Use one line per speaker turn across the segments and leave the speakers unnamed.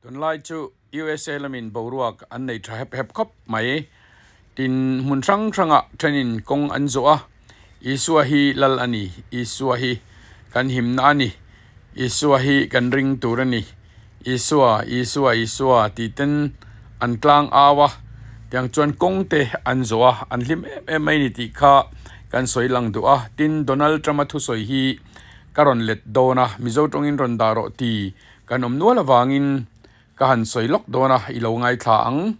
Tunlai chu USA lamin boruak an nei tha hep hep khawp mai. Tin, hmun hrang hrangah thenin kawng an zawh a, Isua hi Lal a ni, Isua hi kan himna a ni, Isua hi kan ring tur a ni, Isua, Isua, Isua tih ten an tlang au a, tiang chuan kawng te an zawh a, an hlim em em mai ni tih kha kan sawi lang duh a. Tin, Donald Trump-a thusawi hi ka rawn let dawn a, Mizo tawngin rawn dah rawh ti Kan awm nual avangin ka han sawi lawk dawn a, i lo ngaithla ang.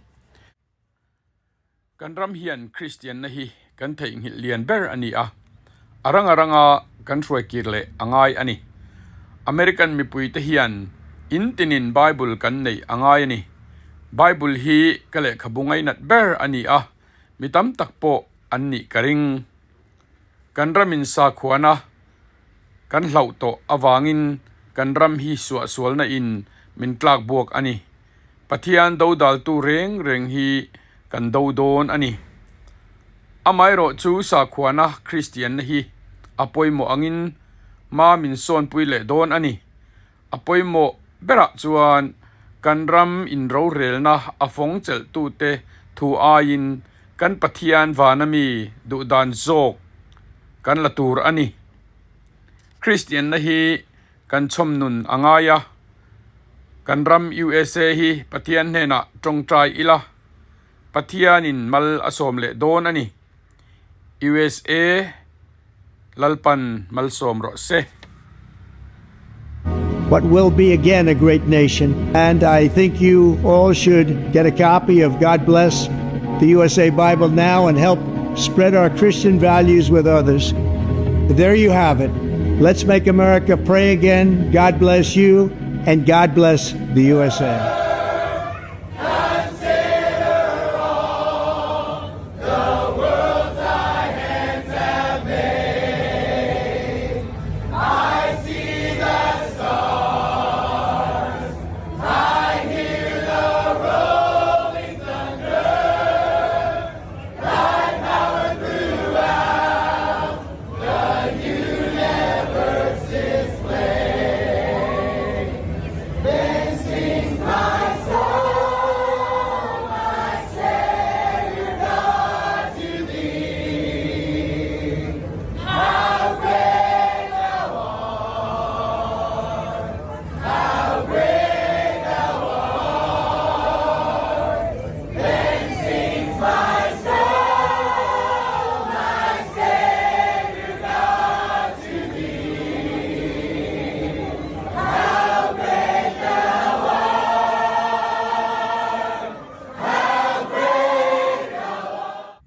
Kan ram hian Kristianna hi kan theihnghilh lian ber a ni a, a ranga ranga kan hruai kir leh a ngai a ni. American mipuite hian in tinin Bible kan neih a ngai a ni. Bible hi ka lehkhabu ngainat ber a ni a, mi tam tak pawh an nih ka ring. Kan ramin sakhuana kan hlauh tawh avangin kan ram hi suahsualna in min tlak buak a ni. Pathian dodaltu reng reng hi kan do dawn a ni. Amaherawh chu sakhuana Kristianna hi a pawimawh angin hma min sawnpui leh dawn a ni. A pawimawh berah chuan kan ram inrorelna a fawng chelhtute thu aiin kan Pathian vana mi duhdan zawk kan la tur a ni. Kristianna hi kan chhawm nun a ngai a, kan ram USA hi Pathian hnenah tawngtai ila, Pathianin mal a sawm leh dawn a ni. USA Lalpan malsawm rawh se.
What will be again a great nation. And I think you all should get a copy of God Bless the USA Bible now and help spread our Christian values with others. There you have it. Let's make America pray again. God bless you and God bless the USA.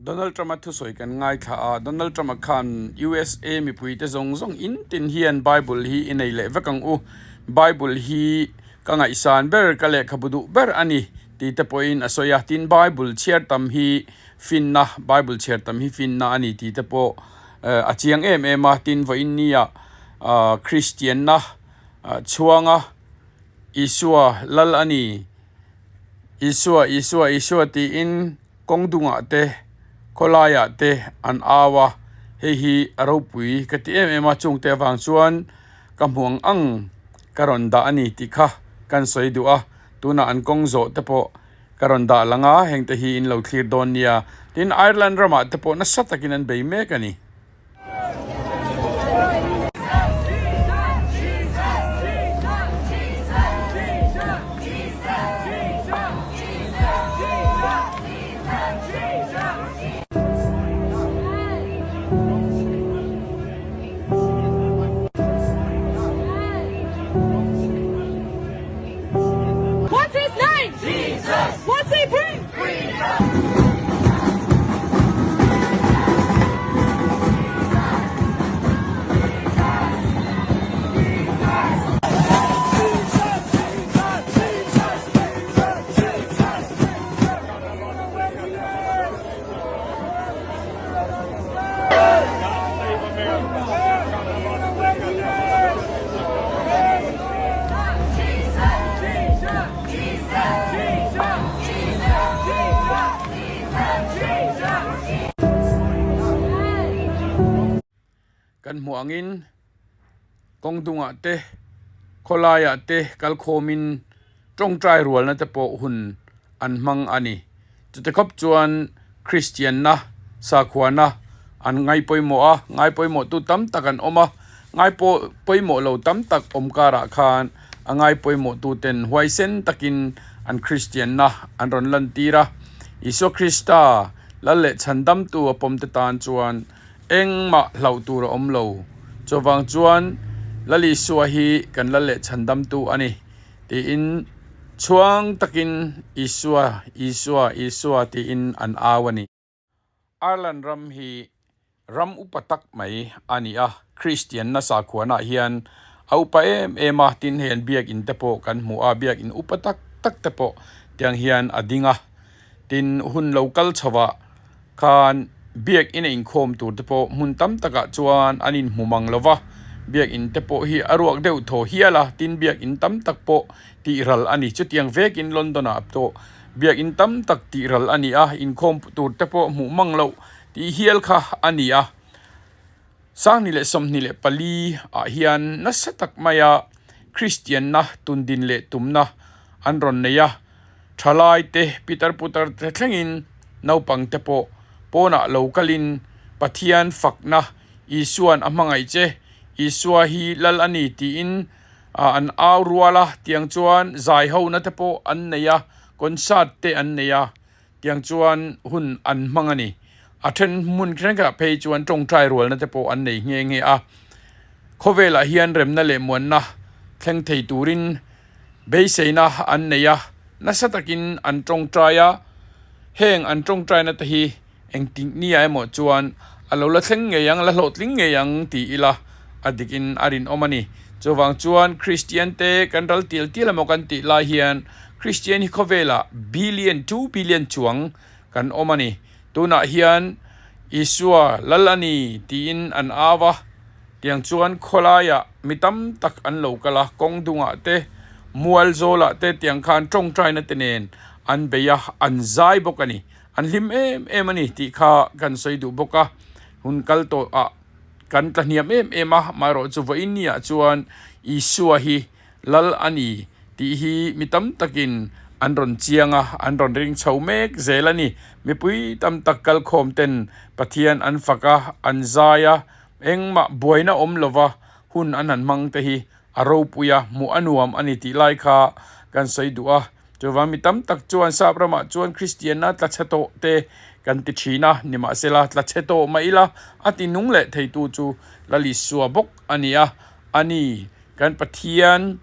Donald Trump-a thusawi kan ngaithla a, Donald Trump-a khan USA mipuite zawng zawng in tin hian Bible hi i nei leh vek ang u, Bible hi ka ngaihsan ber, ka lehkhabu duh ber a ni tih te pawhin a sawi a, tin Bible chhiar tam hi finna, Bible chhiar tam hi finna a ni tih te pawh a chiang em em a, tin vawiin nia Kristianna chhuanga Isua lal a ni, Isua, Isua, Isua tiin kawng dungah te khawlaiah te an au a, hei hi a ropui ka ti em em a, chungte avang chuan ka hmu ang ang ka rawn dah a ni tih kha kan sawi duh a, tunah an kawng zawh te pawh ka rawn dah lang a, heng te hi in lo thlir dawn nia, tin Ireland ramah te pawh nasa takin an bei mek a ni.
What's his name? Jesus. What's he bring? Freedom.
Kan hmuh angin kawng dungah te khawlaiah te kalkhawmin. Tawngtai rualna te pawh hun an hmang a ni. Chute khawp chuan Kristianna, sakhuana an ngaipawimawh a, ngaipawimawhtu tam tak an awm a, ngaipawimawh lo tam tak awm karah khan a ngaipawimawhtu ten huaisen takin an Kristianna an rawn lantir a. Isua Krista Lal leh Chhandamtu a pawmte tan chuan Engmah hlauh tur a awm lo. Chuvang chuan Lal Isua hi kan Lal leh Chhandamtu a ni tiin chhuang takin Isua, Isua, Isua tiin an au a ni. Ireland ram hi ram upa tak mai a ni a, Kristianna sakhuanah hian a upa em em a, tin hei an biakin te pawh kan hmu a, biakin upa tak tak te pawh tiang hian a ding a, tin hun lo kal chhovah khan biakinn a inkhawm tur te pawh hmun tam takah chuan an inhmu mang lo va, biakinn te pawh hi a ruak deuh thaw hial a, tin biakinn tam tak pawh tih ral a ni. Chutiang vekin London ah pawh biakinn tam tak tih ral a ni a, inkhawm tur te pawh hmuh mang loh tih hial kha a ni a. 2024 ah hian nasa tak maia Kristianna tundin leh tumna an rawn nei a, thalai te, pitar putar te thlengin naupang te pawh pawnah lo kalin Pathian fakna Isua'n a hmangaih che, Isua hi Lal a ni tiin an au rual a, tiang chuan zai hona te pawh an nei a, concert te an nei a. Tiang chuan hun an hmang a ni. A then hmun thenkhatah phei chuan tawngtai rualna te pawh an nei nghe nghe a. Khawvelah hian remna leh muanna thleng thei turin beiseina an nei a, nasa takin an tawngtai a. Heng an tawngtaina te hi engtik nia emaw chuan a lo la thleng ngei ang, la hlawhtling ngei ang ti ila a dikin a rinawm a ni. Chuvang chuan Kristian te kan ral tial tial emaw kan tih lai hian Kristian hi khawvelah billion, 2 billion chuang kan awm a ni. Tunah hian Isua lal a ni tiin an au a, tiang chuan khawlaiah mi tam tak an lo kal a, kawng dungah te, mual zawlah te tiang khan tawngtaina te nen an bei a, an zai bawk a ni. An hlim em em a ni tih kha kan sawi duh bawk a, hun kal tawhah kan tla hniam em em a, amaherawhchu vawiin niah chuan Isua hi Lal a ni tih hi mi tam takin an rawn chiang a, an rawn ring chho mek zel a ni. Mipui tam tak kalkhawm ten Pathian an fak a, an zai a, engmah buaina awm lova hun an han hmang te hi a ropui a, hmuh a nuam a ni tih lai kha kan sawi duh a. Chuvang mi tam tak chuan sap ramah chuan Kristianna tla chhe tawh te kan ti thin a, nimahsela tla chhe tawh mah ila a ti nung leh theitu chu Lal Isua bawk a ni a, a ni. Kan Pathian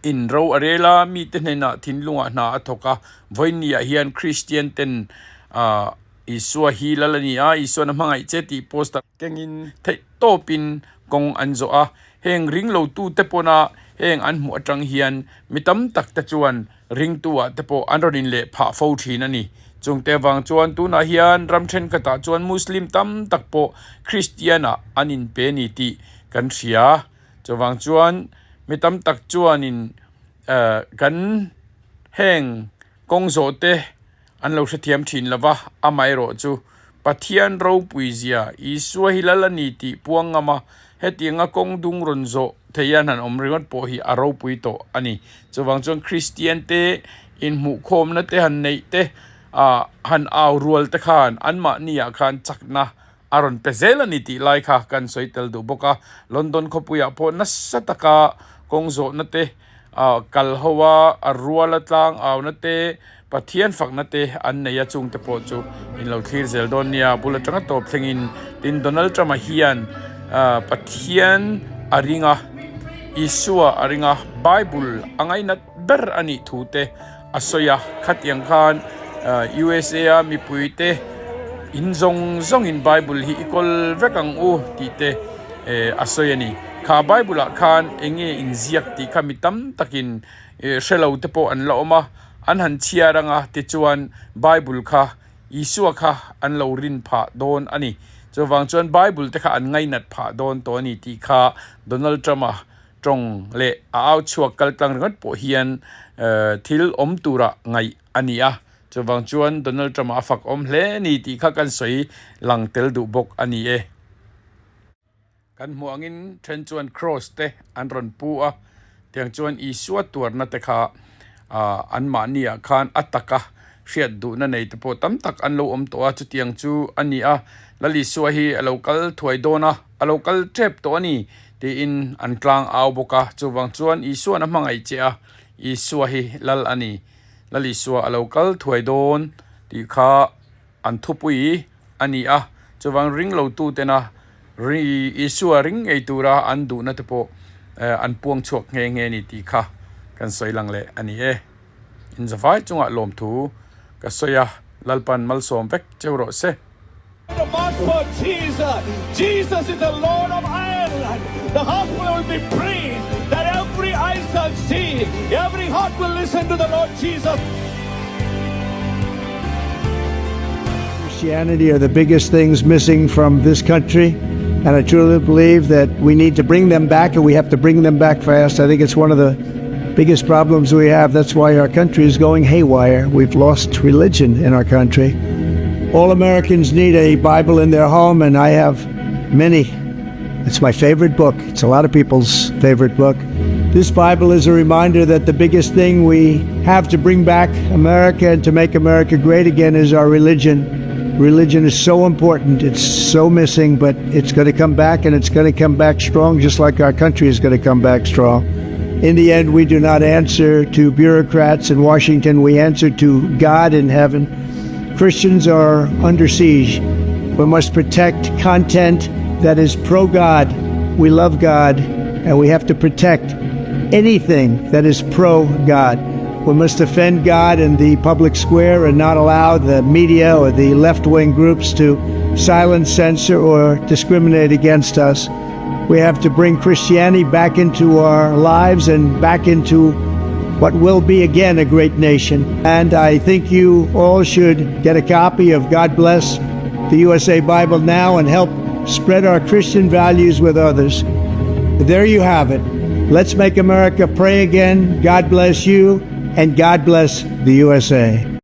in ro a rel a, mite hnenah thinlungah hna a thawk a. Vawiinniah hian Kristian ten Isua hi lal a ni a, Isuan a hmangaih che tih poster kengin theih tawpin kawng an zawh a. Heng ringlotute pawna heng an hmuh atang hian mi tam tak te chuan ringtu-ah te pawh an rawn inleh phah fo thin a ni. Chungte avang chuan tunah hian ram thenkhatah chuan Muslim tam tak pawh Kristian-ah an inpe ni tih kan hria. Chuvang chuan mi tam tak chuanin kan heng kawng zawh te an lo hrethiam thin lo va, amaherawh chu Pathian ropui zia Isua hi lal a ni tih puang ngam a, hetianga kawng dung rawn zawh thei an han awm ringawt pawh hi a ropui tawh a ni. Chuvang chuan Kristian te inhmuhkhawmna te han neih te, han au rual te khan anmahniah khan chakna a rawn pe zel a ni tih lai kha kan sawi tel duh bawk a. London khawpuiah pawh nasa taka kawng zawhna te, kal ho a, a ruala tlang auna te, Pathian fakna te an nei a, chungte pawh chu in lo thlir zel dawn nia. Bul atanga tawp thlengin tin Donald Trump-a hian Pathian a ring a, Isua a ring a, Bible a ngainat ber a nih thu te a sawi a, khatiang khan USA a mipui te in zawng zawngin Bible hi i kawl vek ang u tih te a sawi a ni. Kha Bible ah khan eng nge inziak tih kha mi tam takin hre lo te pawh an la awm a, an han chhiar ang a tichuan Bible kha Isua kha an lo rin phah dawn a ni. Chuvang chuan Bible te kha an ngainat phah dawn tawh a ni tih kha Donald Trump-a Tawng leh a au chhuak kal tlang ringawt pawh hian thil awm tura ngaih a ni a, chuvang chuan Donald Trump-a a fak awm hle a ni tih kha kan sawi lang tel duh bawk a ni e. Kan hmuh angin then chuan Cross te an rawn pu a, tiang chuan Isua tuarna te kha. Ahh anmahniah khan a taka hriat duhna nei te pawh tam tak an lo awm tawh a, chutiang chu a ni a, Lal Isua hi a lo kal thuai dawn a, a lo kal tep tawh a ni tiin an tlang au bawk a, chuvang chuan Isua'n a hmangaih che a, Isua hi Lal a ni, Lal Isua a lo kal thuai dawn tih kha an thupui a ni a, chuvang ring lo tu tena ri Isua ring ngei tura an duhna te pawh an puang chhuak nghe nghe a ni tih kha kan sawi lang leh a ni e. Inzavai chungah lawmthu ka sawi a, Lalpan malsawm vek cheu rawh se.
The march for Jesus, Jesus is the Lord of Ireland, the gospel will be preached that every eye shall see, every heart will listen to the Lord Jesus.
Christianity are the biggest things missing from this country. And I truly believe that we need to bring them back and we have to bring them back fast. I think it's one of the biggest problems we have. That's why our country is going haywire. We've lost religion in our country. All Americans need a Bible in their home, and I have many. It's my favorite book. It's a lot of people's favorite book. This Bible is a reminder that the biggest thing we have to bring back America and to make America great again is our religion. Religion is so important. It's so missing, but it's going to come back and it's going to come back strong, just like our country is going to come back strong. In the end, we do not answer to bureaucrats in Washington. We answer to God in heaven. Christians are under siege. We must protect content that is pro God. We love God, and we have to protect anything that is pro God. We must defend God in the public square and not allow the media or the left wing groups to silence, censor, or discriminate against us. We have to bring Christianity back into our lives and back into what will be again a great nation. And I think you all should get a copy of God Bless the USA Bible now and help spread our Christian values with others. There you have it. Let's make America pray again. God bless you, and God bless the USA.